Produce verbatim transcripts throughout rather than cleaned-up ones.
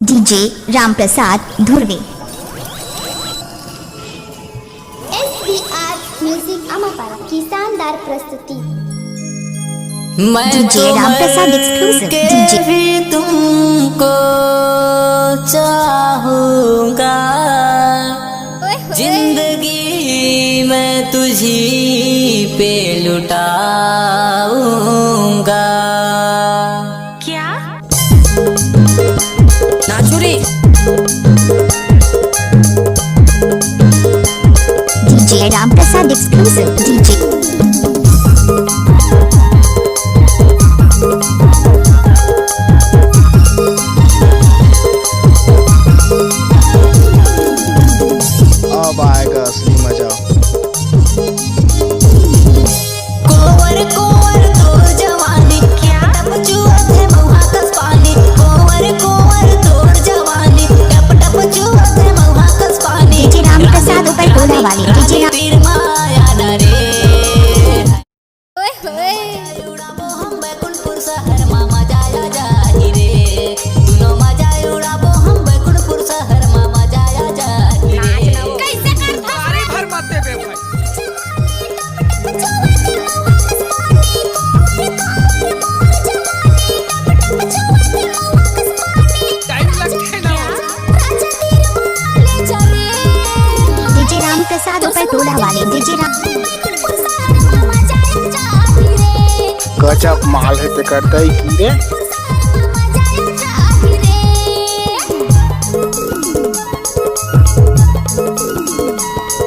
DJ Ramprasad Dhurve. SBR music Amarpara की शानदार प्रस्तुति। मैं डीजे तो रामप्रसाद मर exclusive के डीजे। भी तुमको चाहूंगा, ओए होए। जिंदगी मैं तुझी पे लुटाऊंगा। क्या? नाचू रे। DJ Ramprasad exclusive DJ. अब आएगा असली मजा। कोवर कोवर तोर जवानी, क्या? टप टप चुअत हे मउहा कस पानी। कोवर कोवर तोर जवानी, टप टप चुअत हे मउहा कस पानी। डीजे रामप्रसाद ऊपर टोला वाले, डीजे राम- तीर माया न रे। ओए होए। उड़ाबो हम बैकुंठपुर शहर मा मजा आ जाही रे। दुनो मजा उड़ाबो हम बैकुंठपुर शहर मा मजा आ जाही रे। कैसे करथस? सारे भर मत देबे भाई। टाइम लगथे ना। डीजे रामप्रसाद ऊपर टोला वाले, डीजे राम। गजब माल हे तेकर दई की रे।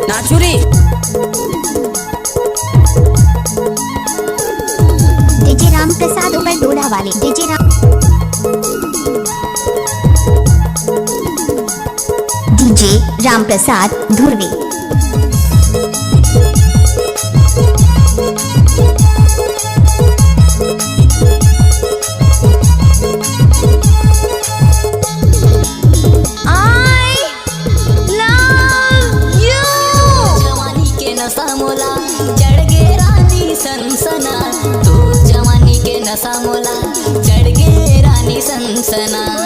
नाचू रे। डीजे रामप्रसाद ऊपर टोला वाले, DJ Ram. DJ Ramprasad Dhurve. I love you। जवानी के नशा मोला चढ़ गे रानी सनसना, तोर जवानी के नशा मोला चढ़ गे रानी सनसना।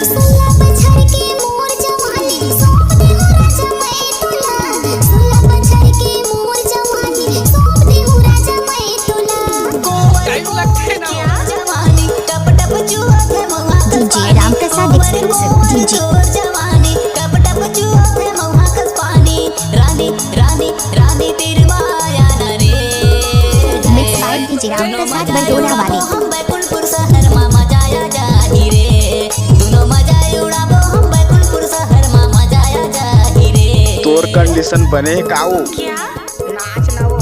सोलह बछर के मोर जवानी, सौंप देहूं राजा मैं तोला। सोलह बछर के मोर जवानी, सौंप देहूं राजा मैं तोला। टाइम लगथे ना। जवानी टप टप चुअत हे मउहा कस पानी। DJ Ramprasad exclusive DJ. तोर जवानी टप टप चुअत हे मउहा कस पानी। रानी, रानी, रानी तीर माया न रे। Mix by डीजे रामप्रसाद बरटोला वाले। हम बैकुंठपुर शहर मा मजा आ जाही रे। दुनो मजा उड़ाबो हम बैकुंठपुर शहर मा मजा आ जाही रे। तोर condition बने हे का ओ? क्या? नाच ना वो।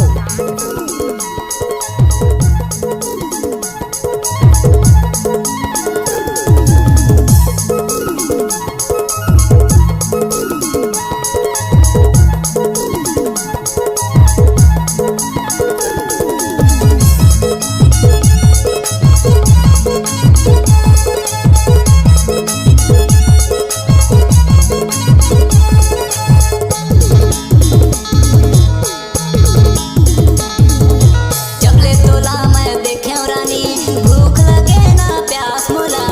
जब ले तोला मैं देखेंव रानी, भूख लगे ना प्यास मोला।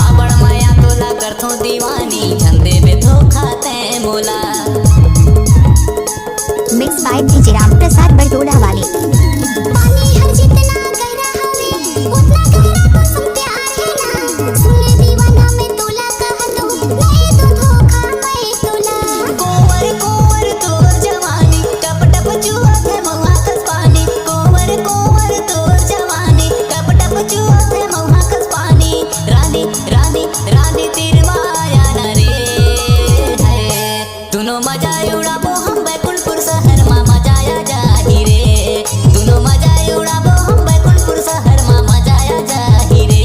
अबड़ मया तोला करथों दीवानी, झन देबे धोखा तैं मोला। Mix by डीजे रामप्रसाद बरटोला वाले। पानी हर जितना गहरा हवे, उतना गहरा मौसम प्यार हे ना। सुन ले दीवाना मैं तोला कह दूं, नहीं तो धोखा मैं तोला। कोवर कोवर तोर जवानी, टप टप चुअत हे मउहा कस पानी। कोवर कोवर तोर जवानी, टप टप चुअत हे मउहा कस पानी। रानी, रानी, रानी तीर माया न रे। हाय। दुनो मजा उड़ाबो हम बैकुंठपुर शहर मा मजा आ जाही रे। दुनो मजा उड़ाबो हम बैकुंठपुर शहर मा मजा आ जाही रे।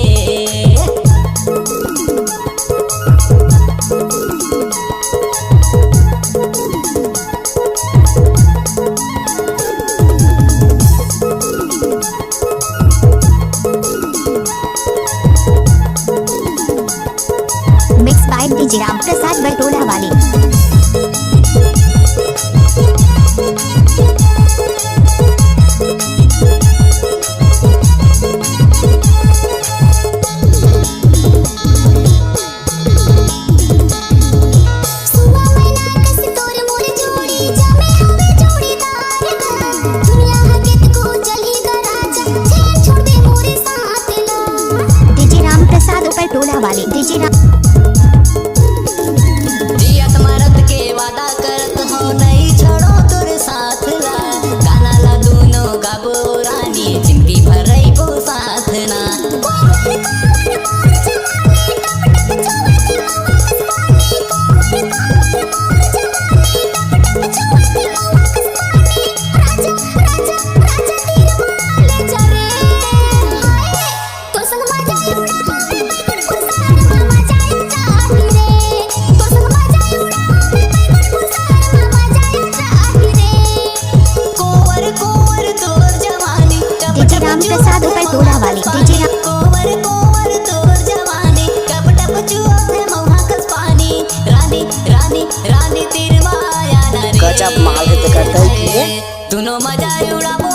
Mix by डीजे रामप्रसाद बरटोला वाले। टोला वाले डीजे राम। जियत मरत के वादा करत हो, नहीं छोड़ो तोर साथ ला। गाना ला दूनो गाबो रानी, जिंदगी भर रहिबो साथ ना। डीजे राम प्रसाद ऊपर टोला वाले डीजे राम। कोवर कोवर तोर जवानी, टप टप चुअत हे मउहा कस पानी। रानी रानी रानी तीर माया ना रे। गजब माल हे तेकर दई की रे। दुनो मजा उड़ाबो